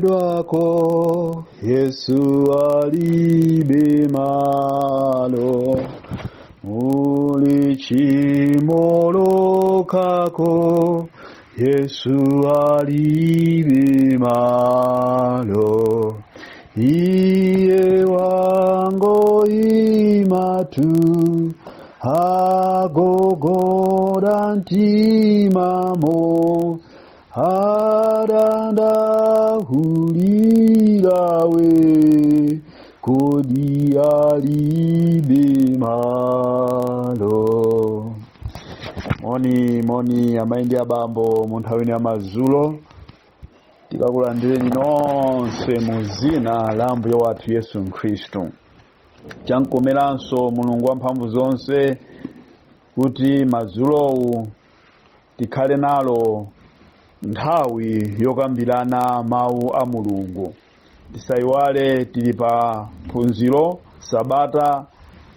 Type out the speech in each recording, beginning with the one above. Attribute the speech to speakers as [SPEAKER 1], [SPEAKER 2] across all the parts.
[SPEAKER 1] Ukalemedwako Yesu alibe malo, muli tchimo lokhako Yesu alibe malo. Iye wangoimatu agogoda mtimamo, adandaulira we, kodi alibe malo. Moni moni, amayi ndi abambo, mu nthawi ya madzulo tikakulandireni nonse mu zina la Ambuye wathu Yesu Khristu. Chankomeranso Mulungu wamphamvu zonse kuti madzulowu tikhale nalo nthawi yokambirana mawu a Mulungu. Tisayiwale tili pa phunziro sabata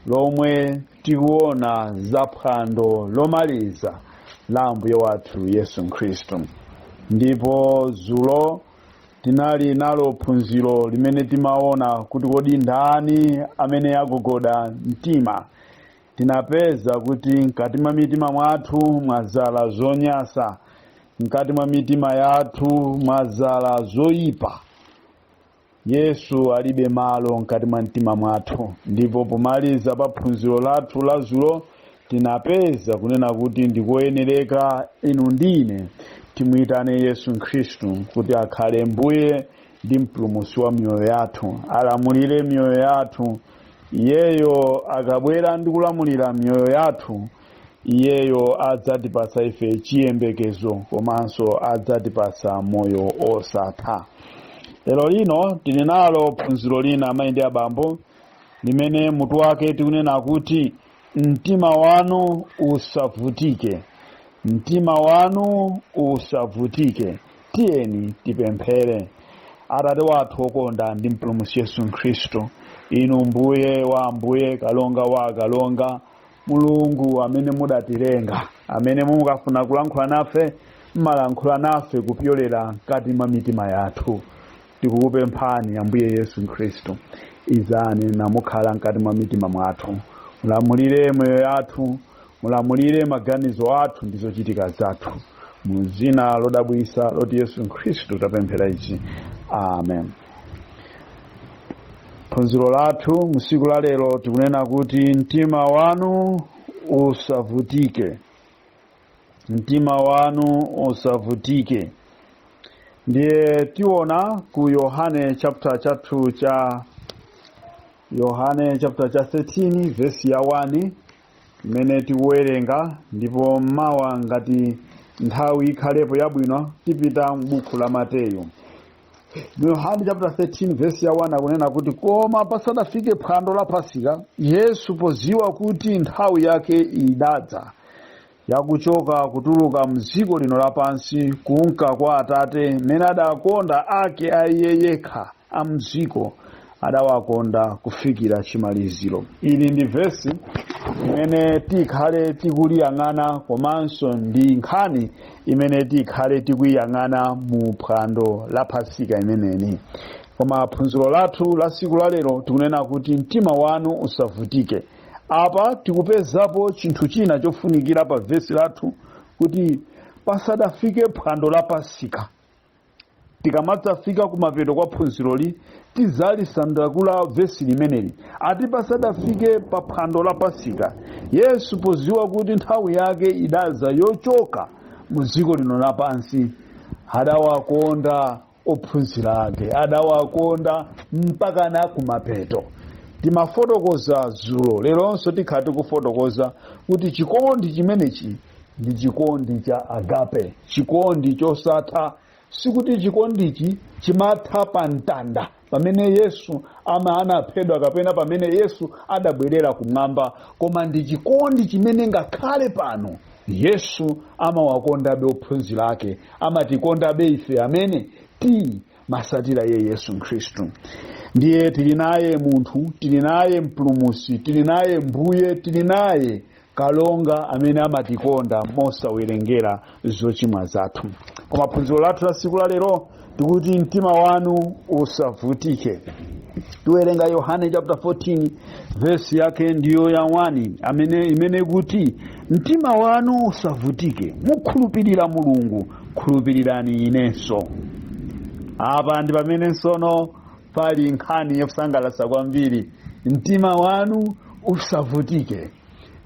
[SPEAKER 1] lomwe tikuona za phwando lomaliza la Ambuye wathu Yesu Khristu. Ndipo dzulo tinali nalo phunziro limene timaona kuti kodi ndani amene agogoda mtima. Tinapeza kuti mkati mwa mitima mwathu mwazala zonyasa, mkati mwa mitima yathu mwazala zoyipa. Yesu alibe malo mkati mwa mtima mwathu. Ndipo pomaliza pa phunziro lathu la dzulo tinapeza kunena kuti ndikoyenereka inu ndine timuyitane Yesu Khristu kuti akhale Mbuye ndi Mpulumutsi wa miyoyo yathu, alamulire miyoyo yathu. Iyeyo akabwera ndi kulamulira miyoyo yathu, iyeyo adzatipatsa ife chiyembekezo komanso adzatipatsa moyo osatha. Lero lino tili nalo phunziro lina, amayi ndi abambo, limene mutu wake tikunena kuti mtima wanu usavutike, mtima wanu usavutike. Tiyeni tipemphere. Atate wathu okonda ndi Mpulumutsi Yesu Khristu, inu Mbuye wa ambuye, Kalonga wa akalonga, Mulungu amene mudatilenga, amene mukafuna kulankhula nafe mmalankhula nafe kupyolera mkati mwa mitima yathu, tikukupemphani Ambuye Yesu Khristu, izani namukhala mkati mwa mitima mwathu, mulamulire moyo yathu, mulamulire maganizo athu ndi zochitika zathu. Mu dzina lodabwisa loti Yesu Khristu tapemphera ichi, amen. Phunziro lathu musiku la lero tikunena kuti mtima wanu usavutike, mtima wanu usavutike. Ndiye tiona ku Yohane chapter chathu cha Yohane chapter cha 13 verse ya 1 imene tikuwerenga, ndipo mawa ngati nthawi ikhalepo yabwino tipita m'buku la Mateyu. Yohane chapter 13 verse ya 1 akunena kuti, koma pasadafike phwando la Pasika, Yesu poziwa kuti nthawi yake idadza yakuchoka kutuluka mdziko lino lapansi kunka kwa Atate, mmene adakonda ake a iye yekha a mdziko, adawakonda kufikira chimaliziro. Ili ndi vesi imene tikhale tikuliyang'ana, komanso ndi nkhani imene tikhale tikuyiyang'ana mu phwando la Pasika imeneni. Koma phunziro lathu la siku la lero tikunena kuti mtima wanu usavutike. Apa tikupezapo chinthu china chofunikira pa vesi lathu kuti pasadafike phwando la Pasika. Tikamadzafika kumapeto kwa phunziroli tidzalisandakula vesi limeneli. Ati pasadafike pa phwando la Pasika, Yesu poziwa kuti nthawi yake idadza yochoka mu dziko lino lapansi, adawakonda ophunzira ake, adawakonda mpakana kumapeto. Timafotokoza dzulo, leronso tikhala tikufotokoza kuti chikondi chimenechi ndi chikondi cha agape, chikondi chosatha. Sikuti chikondichi chimatha pa mtanda pamene Yesu ama anaphedwa kapena pamene Yesu adabwerera kumwamba, koma ndi chikondi chimene ngakhale pano Yesu amawakondabe ophunzira ake, amatikondabe ife amene timasatira iye Yesu Khristu. Ndiye tili naye munthu, tili naye Mpulumutsi, tili naye Mbuye, tili naye Kalonga amene amatikonda mosawerengera zochimwa zathu. Koma phunziro lathu la tsiku la lero tikuti mtima wanu usavutike. Tiwerenga Yohane chapter 14, verse yake ndiyo ya 1, amene imene kuti mtima wanu usavutike, mukhulupirira Mulungu, khulupirirani inenso. Apa ndi pamene nsono pali nkhani yosangalatsa kwambiri. Mtima wanu usavutike,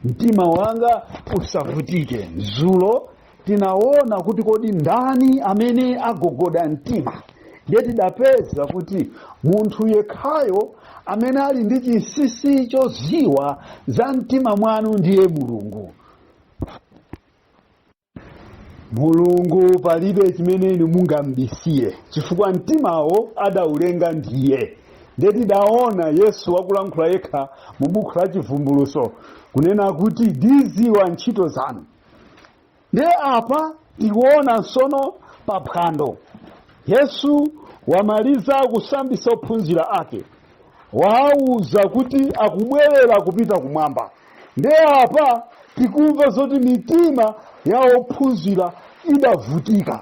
[SPEAKER 1] mtima wanga usavutike. Zulo tinaona kuti kodi ndani amene agogoda mtima? Ndiye tidapeza kuti munthu yekhayo amene ali ndi chinsinsi choziwa za mtima mwanu ndiye Mulungu. Mulungu palibe chimene inu mungambisire, chifukwa mtimawo adaulenga ndiye. Ndiye tidaona Yesu wakulankhula yekha mu buku la Chivumbulutso kunena kuti ndiziwa ntchito zanu. Ndiye apa tikuona nsono paphwando Yesu wamaliza kusambisa ophunzira ake, wawuza kuti akubwerera kupita kumwamba. Ndiye apa tikumva zoti mitima ya ophunzira idavutika.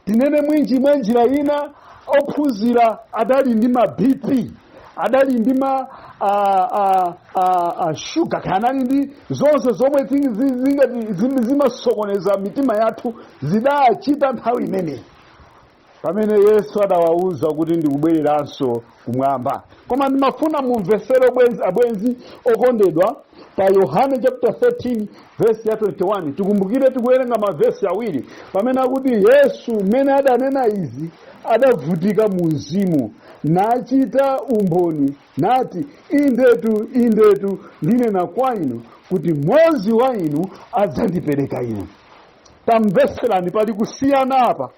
[SPEAKER 1] Tinene mwinji mwa njira ina, ophunzira adali ndi ma BP, adali ndi ma shuga, kaya anali ndi zonse zomwe zimasokoneza mitima yathu, zidachita nthawi imeneyi pamene Yesu adawawuza kuti ndikubwereranso kumwamba. Koma ndimafuna mumvesere abwenzi okondedwa, pa Yohane chapter 13 verse ya 21. Tikumbukire tikuwerenga mavesi awiri pamene akuti Yesu mmene adanena izi adavutika mu mzimu, nachita umboni nati, indetu indetu ndinena kwa inu kuti mmodzi wa inu adzandipereka ine. Tamveserani, pali kusiyana apa.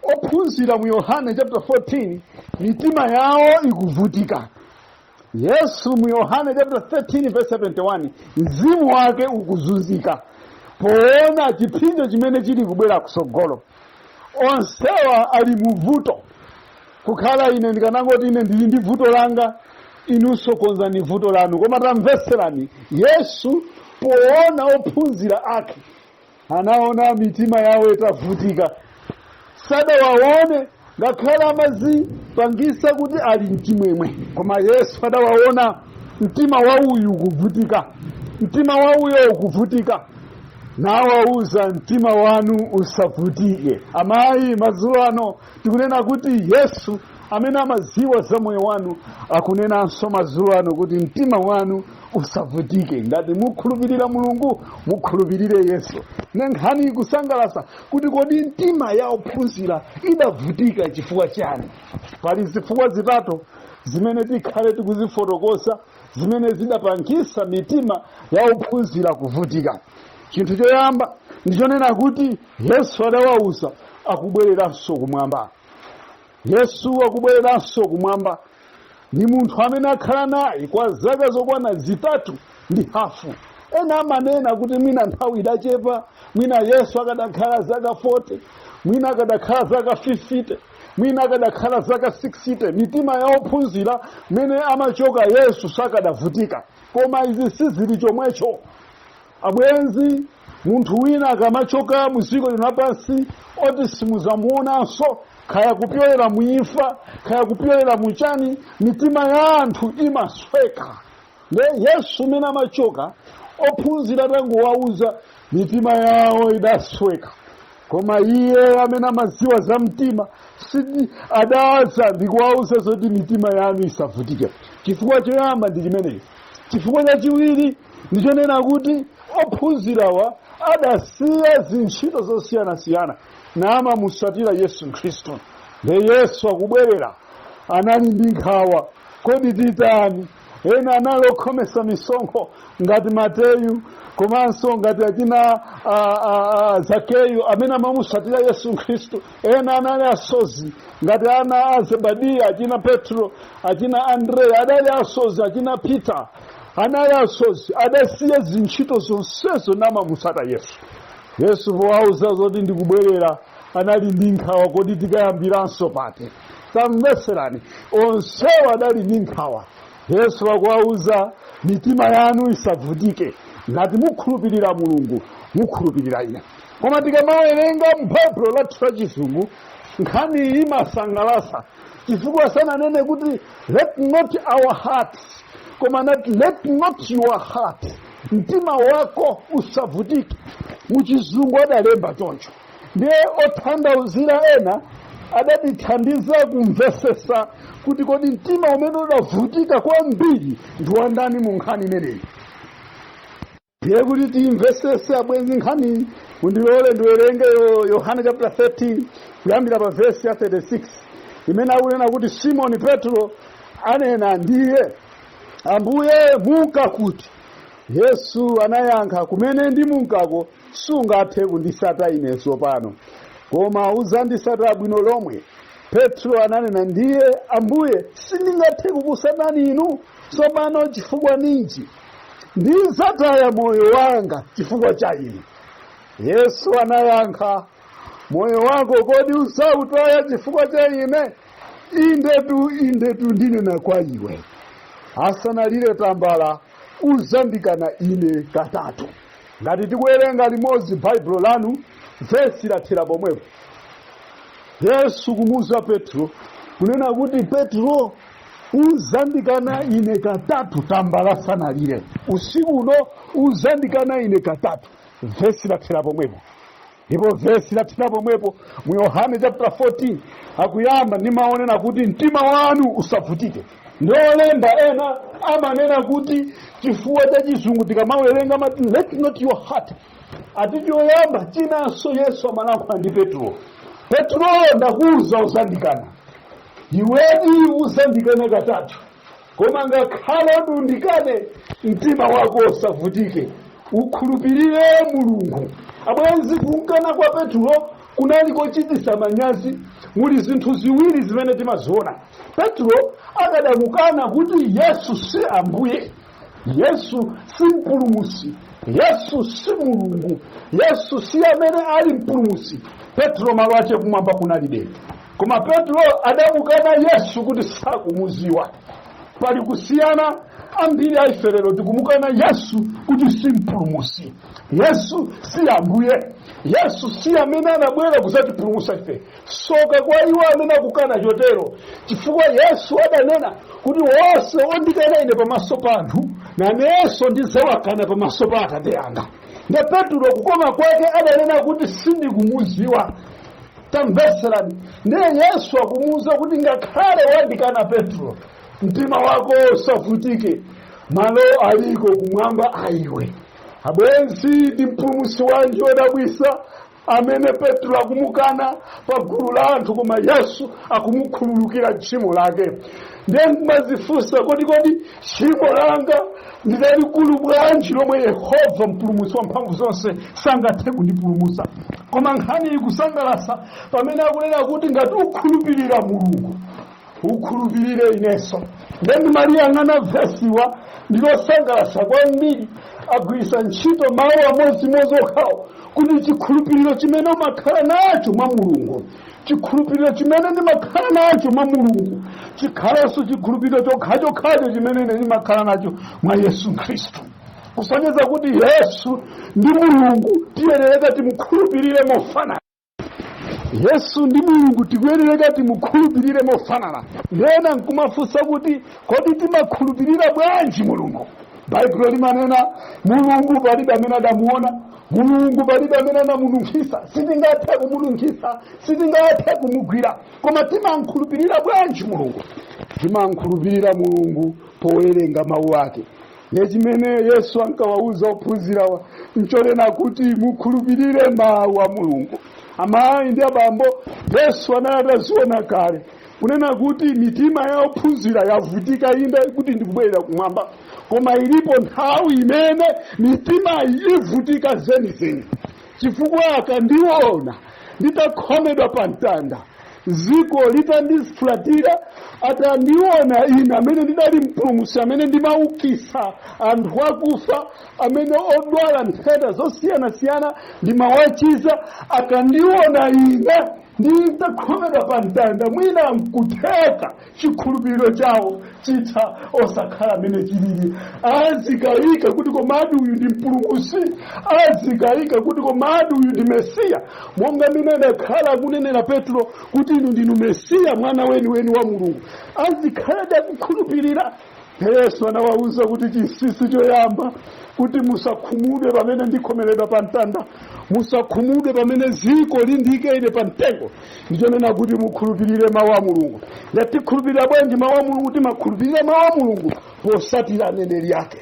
[SPEAKER 1] Ophunzira mu Yohane chapter 14 mitima yawo ikuvutika. Yesu mu Yohane chapter 13 verse 71 mzimu wake ukuzunzika poona chipsinjo chimene chili kubwera kusogolo. Onsewa ali muvuto. Kukhala ine ndikanangoti ine ndili ndi vuto langa, inunso konzani vuto lanu. Koma tamveserani, Yesu poona ophunzira ake anaona mitima yawo itavutika. Sadawaone ngakhale amazipangisa kuti ali mchimwemwe, koma Yesu adawaona mtima wa uyu ukuvutika, mtima wa uyo ukuvutika, nawauza mtima wanu usavutike. Amayi, madzulo ano tikunena kuti Yesu amene amaziwa za moyo wanu akunenanso madzulo ano kuti mtima wanu usavutike. Ngati mukhulupirira Mulungu, mukhulupirire Yesu. Ne nkhani ikusangalatsa kuti kodi mtima ya ophunzira idavutika chifukwa chani? Pali zifukwa zitatu zimene tikhale tikuzifotokoza zimene zidapangisa mitima ya ophunzira kuvutika. Chinthu choyamba ndichonena kuti Yesu adawauza akubwereranso kumwamba. Yesu akubwereranso kumwamba ndi munthu amene akhala naye kwa zaka zokwana 3.5. Ena amanena kuti mwina nthawi idachepa, mwina Yesu akadakhala zaka 40, mwina akadakhala zaka 50, mwina akadakhala zaka 60, mitima ya ophunzira mmene amachoka Yesu sakadavutika. Koma izi sizili chomwecho, abwenzi. Munthu wina akamachoka muziko lino lapansi oti simuzamuonanso, kaya kupyolera muimfa, kaya kupyolera muchani, mitima ya anthu imasweka. Nde Yesu mmene amachoka, ophunzira atangowauza, mitima yawo idasweka. Koma iye amene amaziwa za mtima sidi adaza ndikuwauza zoti mitima yanu isavutike. Chifukwa choyamba ndi chimenechi. Chifukwa chachiwiri ndichonena kuti ophunzirawa adasiya zintchito zosiyanasiyana namamusatira Yesu Khristu. Nde Yesu akubwerera, anali ndi nkhawa, kodi titani? Ena anali okhomesa misonkho ngati Mateyu, komanso ngati achina Zakeyu amene amamusatira Yesu Khristu. Ena anali asozi ngati ana a Zebediya, achina Petro, achina Andreya adali asozi, achina Peter anali asozi. Adasiya zintchito zonsezo namamusata Yesu. Yesu powauza zoti ndikubwerera, anali ndi nkhawa, kodi tikayambiranso pati? Tamveserani, onsewo adali ndi nkhawa. Yesu akuwauza mitima yanu isavutike, ngati mukhulupirira Mulungu, mukhulupirira ine. Koma tikamawerenga m'Baibulo lathu la Chizungu, nkhani iyi imasangalasa chifukwa sananene kuti "let not our hearts", koma anati "let not your heart", mtima wako usavutike. Muchizungu adalemba choncho. Ndiye otanthauzira ena adatithandiza kumvesesa kuti kodi mtima umene udavutika kwambiri ndi wandani mu nkhani imeneyi. Ndiye kuti timvesese, abwenzi, nkhaniyi, mundilole ndiwerenge Yohane chapter 13 kuyambira pa vesi ya 36, imene akunena kuti Simoni Petro anena ndiye, "Ambuye, munka kuti?" Yesu anayankha, "Kumene ndimunkako sungathe kundisata ine tsopano, koma uzandisata bwino lomwe." Petro ananena ndiye, "Ambuye, sindingathe kukusatani inu tsopano. Chifukwa ninji? Ndizataya moyo wanga chifukwa cha inu." Yesu anayankha, "Moyo wako kodi usautaya chifukwa cha ine? Indetu, indetu, ndinena kwa iwe, asanalire tambala uzandikana ine katatu." Ngati tikuwerenga limodzi Baibulo lanu, vesi lathera pomwepo. Yesu kumuuza Petro kunena kuti, "Petro, uzandikana ine katatu tambala sanalire. Usiku uno uzandikana ine katatu." Vesi lathera pomwepo. Ndipo vesi lathera pomwepo mu Yohane chapter 14 akuyamba ndimaonena kuti mtima wanu usavutike. Ndiolemba ena amanena kuti chifukwa cha Chizungu tikamawerenga amati "let not your heart", ati choyamba chinanso Yesu amalankhula ndi Petro, "Petro, ndakuuza uzandikana iwedi, uzandikana katatu, koma ngakhale udundikane, mtima wako usavutike, ukhulupirire Mulungu." Abwenzi, kunkana kwa Petro kunali kochitisa manyazi. Muli zinthu ziwiri zimene timaziona. Petro akadamukana kuti Yesu si Ambuye, Yesu si Mpulumusi, Yesu si Mulungu, Yesu si amene ali Mpulumusi, Petro malo ache kumwamba kunalibe. Koma Petro adamukana Yesu kuti sakumuziwa. Pali kusiyana. Ambiri aife lero tikumukana Yesu kuti si Mpulumusi, Yesu si Ambuye, Yesu si amene anabwera kuzatipulumusa ife. Soka kwa iwo amene akukana chotero, chifukwa Yesu adanena kuti wonse ondikana ine pamaso pa anthu, nanenso ndidzawakana pamaso pa Atate anga. Nde Petro kukoma kwake adanena kuti sindikumuziwa. Tamveserani, ndiye Yesu akumuwuza kuti ngakhale wandikana Petro, mtima wako usavutike, malo aliko kumwamba aiwe. Abwenzi, ndi Mpulumusi wanji wodabwisa amene Petro akumukana pa gulu la anthu, koma Yesu akumukhululukira tchimo lake? Ndiye nkumazifunsa, kodi tchimo langa ndi lalikulu bwanji lomwe Yehova Mpulumutsi wa mphamvu zonse sangathe kundipulumutsa? Koma nkhani ikusangalatsa pamene akunena kuti ngati ukhulupirira Mulungu, ukhulupirire inenso. Ndiye ndimaliyang'ana vesiwa, ndilosangalatsa kwambiri. Agwiritsa ntchito mawu amodzimodzi okhawo kuti chikhulupiriro chimene umakhala nacho mwa Mulungu, chikhulupiriro chimene ndimakhala nacho mwa Mulungu, chikhalenso chikhulupiriro chokhachokhacho chimene ine ndimakhala nacho mwa Yesu Khristu, kusonyeza kuti Yesu ndi Mulungu tiyenereka timukhulupirire mofanana. Yesu ndi Mulungu tikuyenereka timukhulupirire mofanana. Ndena nkumafunsa kuti kodi timakhulupirira bwanji Mulungu? Baibulo limanena Mulungu palibe amene adamuona, Mulungu palibe amene anamununkhisa, sitingathe kumununkhisa, sitingathe kumugwira. Koma timankhulupirira bwanji Mulungu? Timankhulupirira Mulungu powerenga mawu ake. Ne chimene Yesu ankawauza ophunzirawa nchonena kuti mukhulupirire mawu a Mulungu. Amayi ndi abambo, Yesu anali ataziona kale kunena kuti mitima ya ophunzira yavutika, inde kuti ndikubwerera kumwamba, koma ilipo nthawi imene mitimayi ivutika zenizeni, chifukwa akandiona nditakhomedwa pa mtanda, ziko litandifulatira, atandiona ine amene ndidali Mpulumutsi, amene ndimaukisa anthu akufa, amene odwala nthenda zosiyanasiyana ndimawachiza, akandiona ine Nditakhomedwa pa mtanda, mwina nkutheka chikhulupiriro chawo chitha osakhala mene chilili. Azikayika kuti komadi uyu ndi mpulumutsi, azikayika kuti komadi uyu ndi Mesiya, monga mene adakhala akunenera Petro kuti inu ndinu Mesiya, mwana weniweni wa Mulungu. Azikhaladi akukhulupirira. Yesu anawawuza kuti chinsinsi choyamba kuti musakhumudwe pamene ndikhomeredwa pa mtanda, musakhumudwe pamene ziko lindike ine pa mtengo, ndichonena kuti mukhulupirire mawu a Mulungu. Ngatikhulupirira bwanji mawu a Mulungu? Timakhulupirira mawu a Mulungu posatira aneneri ake.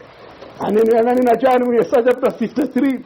[SPEAKER 1] Aneneri ananena chani? Mu Yesaya chapter 53,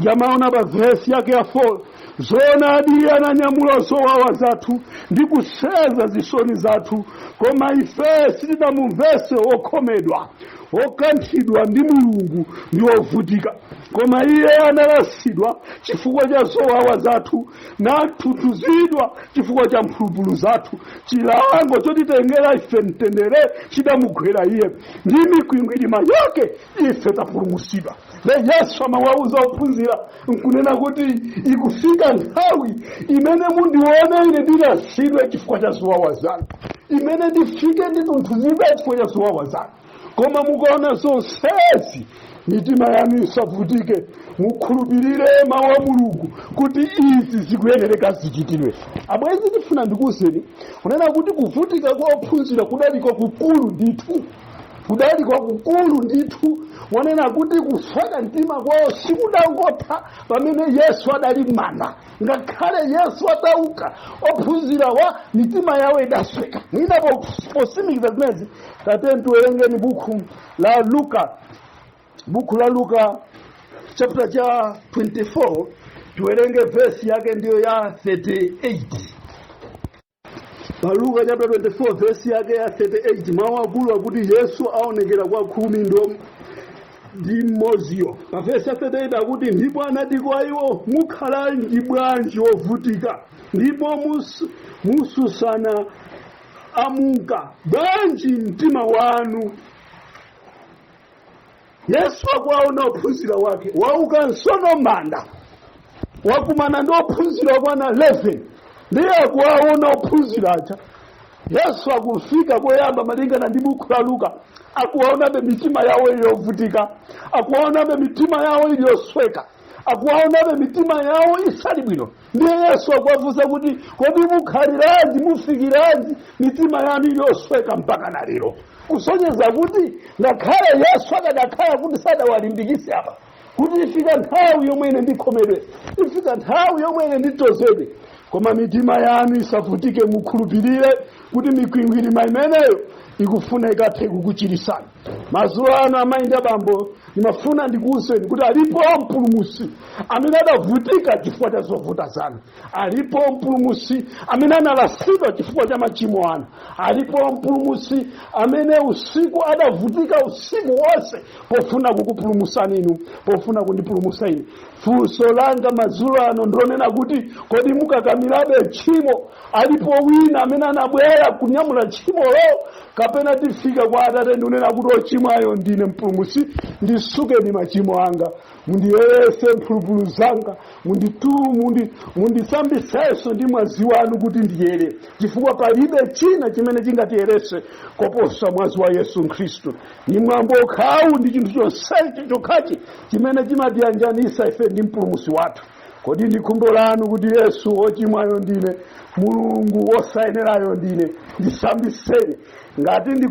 [SPEAKER 1] jamaona pa vesi yake ya 4: "Zoonadi ananyamula zowawa zathu ndi kusenza zisoni zathu, koma ife sitinamumvese wokhomedwa, wokanthidwa ndi Mulungu ndi wovutika. Koma iye analasidwa chifukwa cha zowawa zathu, nathuthuzidwa chifukwa cha mphulupulu zathu. Chilango chotitengera ife mtendere chidamugwera iye, ndi mikwingwirima yake ife tapulumutsidwa." Le Yesu amawauza ophunzira nkunena kuti ikufika nthawi imene mundione ine ndilasidwe chifukwa cha zowawa zanu, imene ndifike nditunthuzidwe chifukwa cha zowawa zanu. Koma mukaona zonsezi, mitima yanu isavutike, mukhulupirire mawu a Mulungu kuti izi zikuyenereka zichitidwe. Abwenzi, ndifuna ndikuwuzeni kunena kuti kuvutika kwa ophunzira kudali kwakukulu ndithu, kudali kwakukulu ndithu. Wanena kuti kusweka mtima kwawo sikudangotha pamene Yesu adali m'manda. Ngakhale Yesu atauka, ophunzira wa mitima yawo idasweka. Mwina posimikiza zimenezi, tate tiwerengeni buku la Luka, buku la Luka chapter cha 24, tiwerenge vesi yake ndiyo ya 38. Pa Luka chapter 24, vesi yake ya 38, mawu akulu akuti Yesu aonekera kwa 11. Pa vesi ya 38 akuti, "Ndipo anati kwa iwo, mukhalanji bwanji wovutika, ndipo mususana amuka bwanji mtima wanu?" Yesu akuwaona ophunzira wake, wauka msono manda, wakumana ndi ophunzira okwana 11, ndiye akuwaona ophunzira aja. Yesu akufika koyamba, malingana ndi buku la Luka, akuwaonabe mitima yawo iliyovutika, akuwaonabe mitima yawo iliyosweka, akuwaonabe mitima yawo isali bwino. Ndiye Yesu akuwafunsa kuti, "Kodi mukhaliranji, mufikiranji mitima yanu iliyosweka mpaka na lero?" Kusonyeza kuti ngakhale Yesu akadakhala kuti sadawalimbikise apa kuti ifika nthawi yomwe ine ndikhomedwe, ifika nthawi yomwe ine nditozedwe, koma mitima yanu isavutike, mukhulupirire kuti mikwingwirima imeneyo ikufuna ikathe kukuchirisani. Madzulo ano, amayi ndi abambo, ndimafuna ndikuwuzeni kuti alipo mpulumutsi amene adavutika chifukwa cha zovuta zanu, alipo mpulumutsi amene analasidwa chifukwa cha machimo anu, alipo mpulumutsi amene usiku adavutika usiku wonse pofuna kukupulumusani inu, pofuna kundipulumusa inu. Funso langa madzulo ano ndilonena kuti, kodi mukakamirabe tchimo? Alipo wina amene anabwera kunyamula tchimolo, kapena tifika kwa Atate ndikunena kuti, "Ochimwayo ndine, Mpulumutsi, ndisukeni machimo anga, mundiyerese mphulupulu zanga, mundisambisenso ndi mwazi wanu kuti ndiyere," chifukwa palibe china chimene chingatiyerese koposa mwazi wa Yesu Khristu? Ni mwambo okhawu ndi chinthu chonsechi chokhachi chimene chimatiyanjanisa ife ndi Mpulumutsi wathu. Kodi ndi khumbo lanu kuti, "Yesu, ochimwayo ndine, Mulungu, wosayenerayo ndine, ndisambiseni"? Ngati ndi